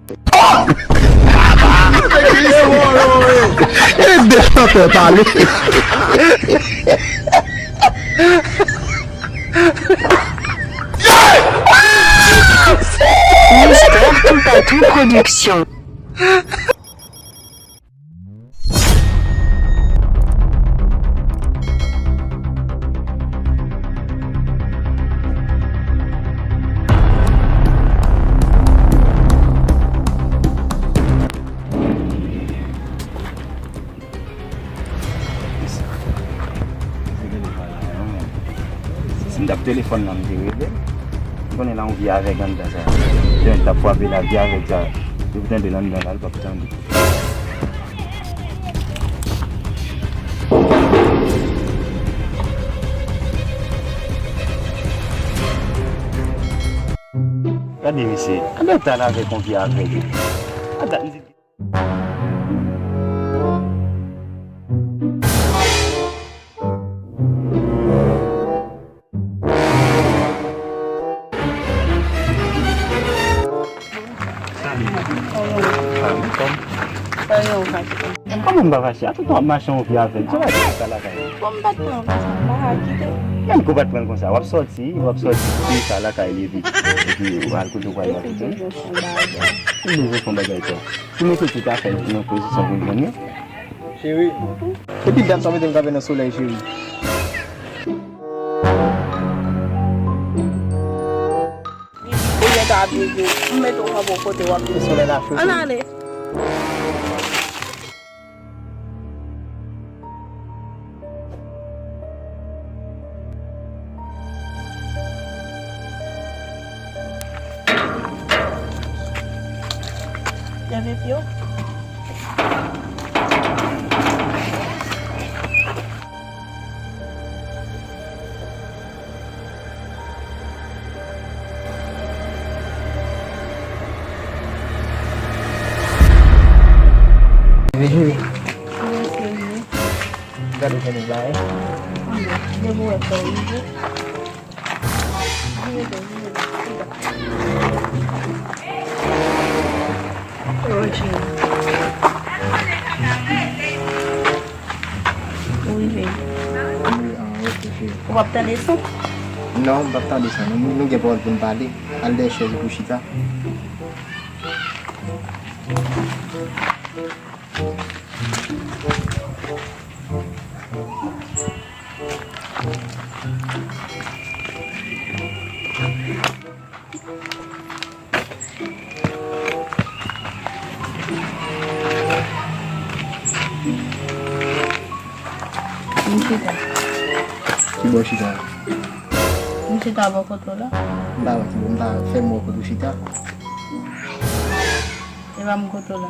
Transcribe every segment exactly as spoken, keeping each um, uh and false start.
E de chantè pale. Mister Potato Production. Si m t ap telefòn nan, m te rele. M konnen la yon vye avèg anndan sa. Lè m t ap frape la, vye avèg sa. Depi tande l anndan la, l p ap tande. Gade misye, anndan ta la avèk yon vye avèg. Gade misye. Kòman m pa fache? A tout tan w ap mache yon vye avèg, sa va di sa lakay ou? Bon, m pa t pran konsa, m pa ka kite. Menm kou w pa t pran konsa, w ap sòti, w ap sòti, kite sa lakay li epi, epi w al kote w prale a tout tan. Ou bezwen fè yon bagay sa. Ou mete tout afè w nan pozisyon pou l jwenn yo. Cheri. Epi dat sa w mete m kanpe nan solèy, cheri. Ou gentan ap vin, m mete w kanpe yon kote w ap vin. Solèy la cho. Ann ale. Leve pye w. Vini. Gade jan nou bay. Depi w wè sa rive. Ou rive. Ou p ap tande son? Non, m p ap tande son. Nou, nou gen pawòl pou n pale. Al dèyè chèz ou pou chita. Vin chita. Ki bò chita? Vin chita bò kote w la. M pa wè ki bò, m pa fè m wè kote w chita. E pa m kote w la.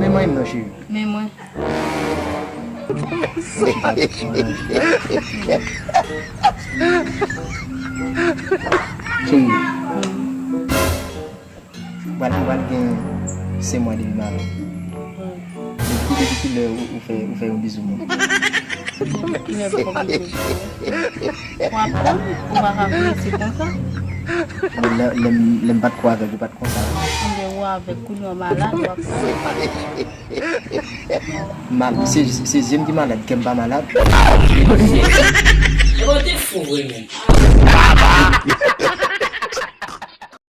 Men mwen non, cheri. Men mwen. Cheri. Pral, pral gen senk mwa depi malad. Depi, depi kilè ou, ou fè, ou fè yon bizou mwen? Kilè m fè yon bizou? W ap tann, ou pa ka prese konsa. Lè, lè m, lè m pa t ko avèk ou, pa t konsa. Anben ou avèk kounye a w malad, w ap tann. Mal, se, se zye m ki malad, kè m pa malad. Epa w te fou vre menm.